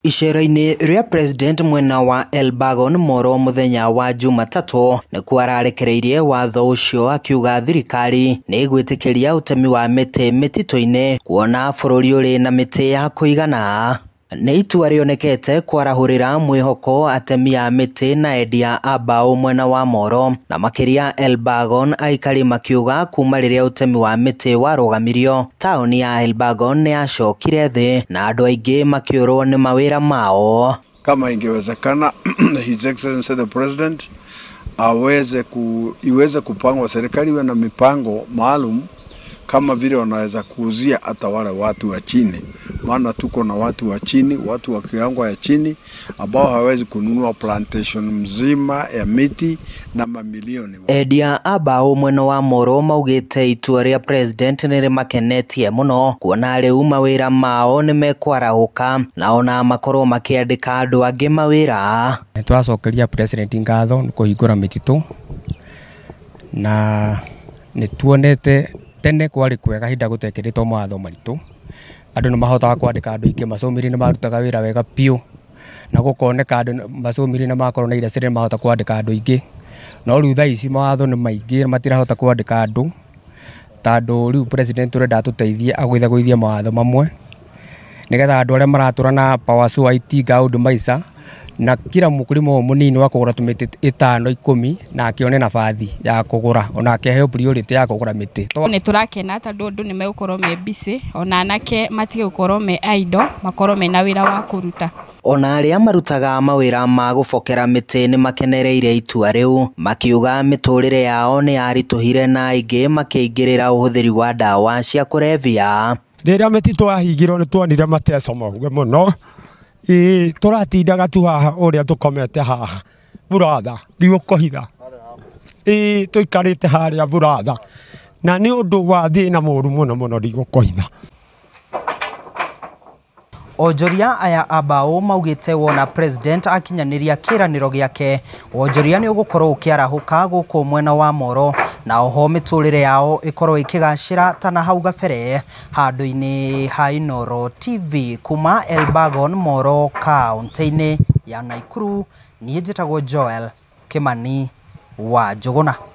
Icera-inĩ rĩa President mwena wa Elbagon Moro mũthenya wa Jumatatũ nĩkuo ararekereirie watho ũcio akiuga thirikari nĩ ĩgwĩtĩkĩria ũtemi wa mĩtĩ mĩtitũ-inĩ kuona bũrũri ũrĩ na mĩtĩ ya kũigana. Nĩ itua rĩonekete kwarahũrĩra mwĩhoko atemi a mĩtĩ na endia a mbaũ mwena wa Moro na makĩria Elbagon, aikari makiuga kuma rĩrĩa ũtemi wa mĩtĩ warũgamirio taũni ya Elbagon nĩ yacokire thĩ na andũ aingĩ makĩũrwo nĩ mawĩra mao. Kama ingewezekana His Excellency the President aweze iweze kupangwa, serikali iwe na mipango maalum kama vile wanaweza kuuzia hata wale watu wa chini, maana tuko na watu wa chini, watu wa kiwango ya chini ambao hawezi kununua plantation mzima ya miti na mamilioni. Endia a mbaũ mwena wa Moro maugĩte itua rĩa President nĩ rĩmakenetie mũno kuona rĩu mawĩra mao nĩ mekwarahũka na ona makorwo makĩandĩka andũ angĩ mawĩra. Nĩtũracokeria President ngatho nĩ kũhingũra mĩtitũ na nĩtuonete tene kwarĩ kwega hĩndĩ ĩrĩa gũtekĩrĩtwo mawatho maritũ, andũ nĩmahotaga kwandĩka andũ aingĩ, macũmĩrĩ nĩmarutaga wĩra wega biũ na gũkoneka andũ macũmĩrĩ nĩmakorwo na industry nĩmahota kwandĩka andũ aingĩ, no rĩu thaa ici mawatho nĩ maingĩ matirahota kwandĩka andũ tondũ rĩu President ũrenda atũteithie agũithagũithie mawatho mamwe nĩgetha andũ arĩa maratũra na power saw itinga ũndũ maica na kila mũkulima ũyũ mũnini wa kũgũra tũmĩtĩ 5 10 na akĩone nabathi ya kũgũra ona akĩheo priority ya kũgũra mĩtĩ. Nĩ tũrakena tondũ andũ nĩ megũkorwo me busy ona anake matige gũkorwo me idle, makorwo mena wĩra wa kũruta. Ona arĩa marutaga mawĩra ma gũbokera mĩtĩ nĩ makenereire itua rĩu makiuga mĩtũrĩre yao nĩ yaritũhire na aingĩ makĩingĩrĩra ũhũthĩri wa ndawa cia kũrebia. Rĩrĩa mĩtitũ yahingirwo nĩ tuonire mateco maingĩ mũno. Ĩĩ tũratindaga tu haha ũrĩa tũkomete haha buratha ndiũkũhitha. Ĩĩ tũikarĩte harĩa buratha na nĩ ũndũ wa thĩna mũru mũno mũno ndigũkũhitha. Onjoria aya a mbaũ maugĩte wona President akinyanĩria kĩĩranĩro gĩake wonjoria nĩ ũgũkorwo ũkĩarahũka gũkũ mwena wa Moro na oho mĩtũrĩre yao ĩkorwo ĩkĩgacĩra ta na hau gabere. Handũ-inĩ ha Inooro TV kuma Elbagon Moro kaũntĩ-inĩ ya Nakuru, niĩ njĩtagwo Joel Kimani wa Njũgũna.